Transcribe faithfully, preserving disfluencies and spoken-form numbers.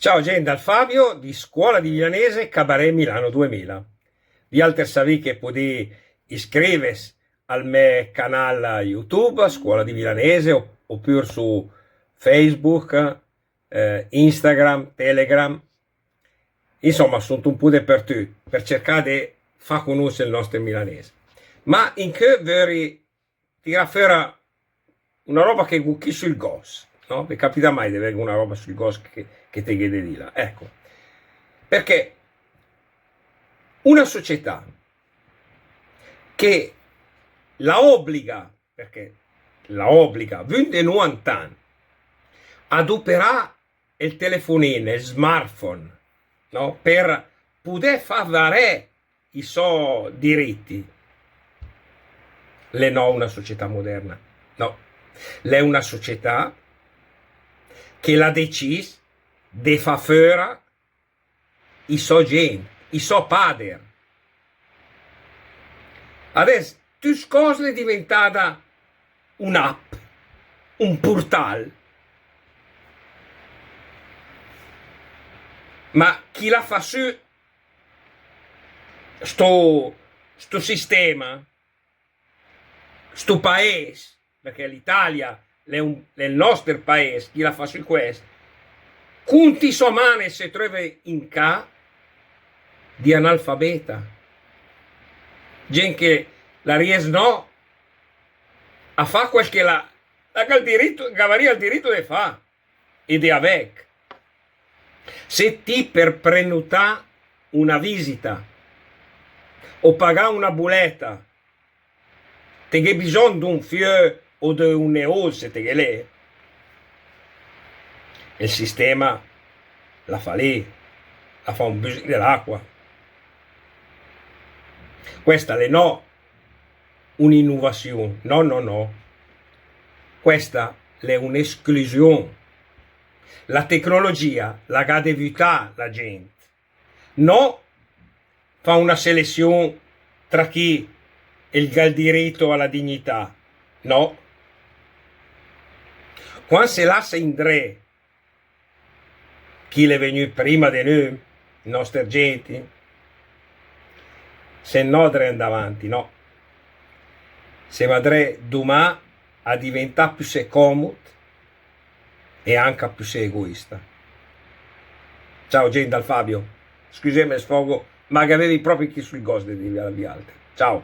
Ciao gent, dal Fabio di Scuola di Milanese, Cabaret Milano duemila. Vialter savì che podì iscrives al me canal YouTube, Scuola di Milanese, o, opür su Facebook, eh, Instagram, Telegram. Insomma, sunt un pù depertüt per cercà de fà cunuss el noster milanes. Ma incö vöri tirà föra una roba che gh'u chì sül gos, no? Ve capita mai de vegh una roba sül gos che, che te gh'è de dila? Ecco, perché una società che la obbliga, perché la obbliga, vün de novantan, a adoperà el telefonin, el smartphone, no? Per pudè fà varè i so diritti. L'è no una società moderna, no. L'è una società che l'ha decis de fà föra i so gent, i so pader. Adess tüt cos l'è diventada un'app, un purtal. Ma chi l'ha fà sü sto, sto sistema, sto paes, perché l'Italia l'è un, l'è el noster paes, chi l'ha fà sü quest, cunt i so man se tröva in cà di analfabeta, gent che la ries no a fà quel che la, la gh'ha el diritto, gh'avaria el diritto de fà e de avègh. Se ti per prenotà una visita o pagà una buleta te gh'è bisogn d'un fiö o de un neót, se te gh'è lé, el sistema la fa lé, la fa un büsich de l'acqua. Questa l'è no un'innovazion, no, no, no. Questa l'è un'esclusione. La tecnologia la gh'ha de vütà la gent. No fà una selezion tra chi el gh'ha el diritto a la dignità. No. Quand se lassa indré chi l'è vegnü prima de nü, i noster gent, se no dré indavanti, no. Se va dré dumà a diventà püssé comod e anca püssé egoista. Ciao gent, dal Fabio. Scüsém el sfogo, ma gh'avevi propi chì sül gos de dì a vialter. Ciao.